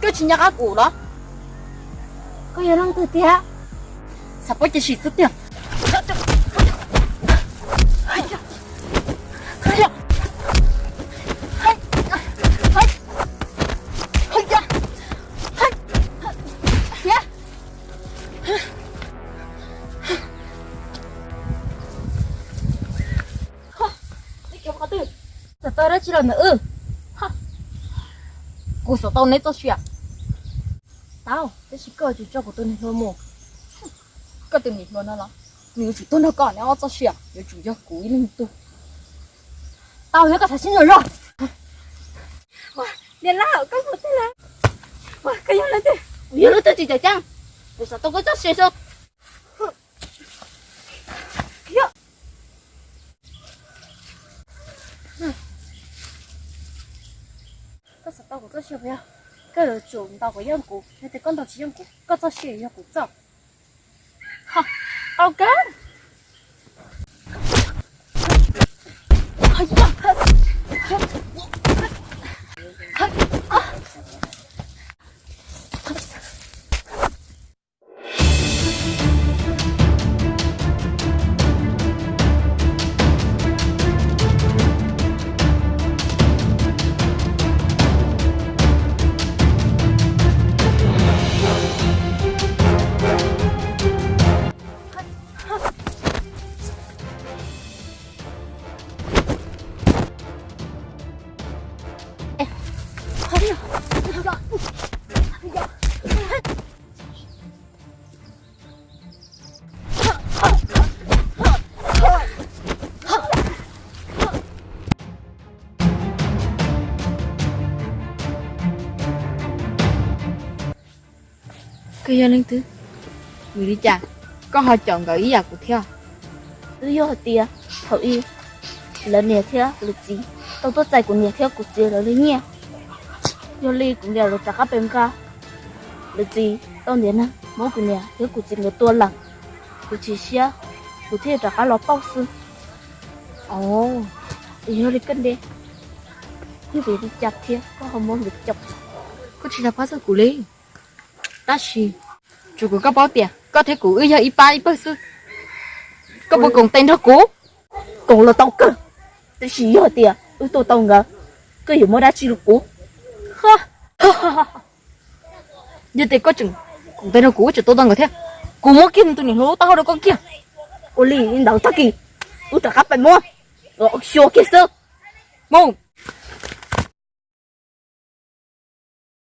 Koj tsis nco qab kuv los? Koj yog leej twg tiag? Xav paub ces sim xwb tiag. Xav tau dab tsi los ntawm wb? Kuv xav tau neb txoj sia. Tau, tab sis koj tsis tso kuv tus niam hluas mus. Koj tus niam hluas no los nws yuav tsum tuag nrog koj, neb ob txoj sia yuav tsum yog kuv ib leeg tug. Tau, yog koj xav sib ntsib zog. Niam laus, koj mus twg lawm? Koj yog leej twg? Kuv yog leej twg tsis txawj ceeb, kuv xav tau koj txoj sia xwb. Koj xav tau kuv txoj sia puas yog? Koj yuav tsum ntaus kom yeej kuv, yog tias koj ntaus tsis yeej kuv, koj txoj sia yog kuv txoj. Tau kawg. Koj yog leej twg? Vim li cas koj ho caum nkawd ib yam kuv thiab? Twb yog hais tias thaum ub lawv niam thiab lawv txiv tau tuaj txais kuv niam thiab kuv txiv lawv li nyiaj. Yog li kuv niam lawv rov qab pem nqa, lawv txiv tau ntiav neeg muab kuv niam thiab kuv txiv nkawd tua lawm. Kuv chim siab, kuv thiaj rov qab los pauj xwb. Ov, yog li koj nte, yog vim li cas thiab koj ho muab nkawd caum? Koj tsis tau pab txog kuv li. Tab sis tsuas kom koj paub tias koj thiab kuv wb yog ib pab ib pawg xwb. Koj puas koom tes nrog kuv? Koom los tau kawg, tab sis yog tias wb tua tau nkawd, koj yuav muab dab tsi rau kuv? Yog tias koj tseem koom tes nrog kuv, wb tseem tua tau nkawd thiab, kuv muab kiag tus niam hluas lub taub hau rau koj kiag. Ua li ntawd tag kis wb rov qab pais muab, xyuas kiag xwb. Mus.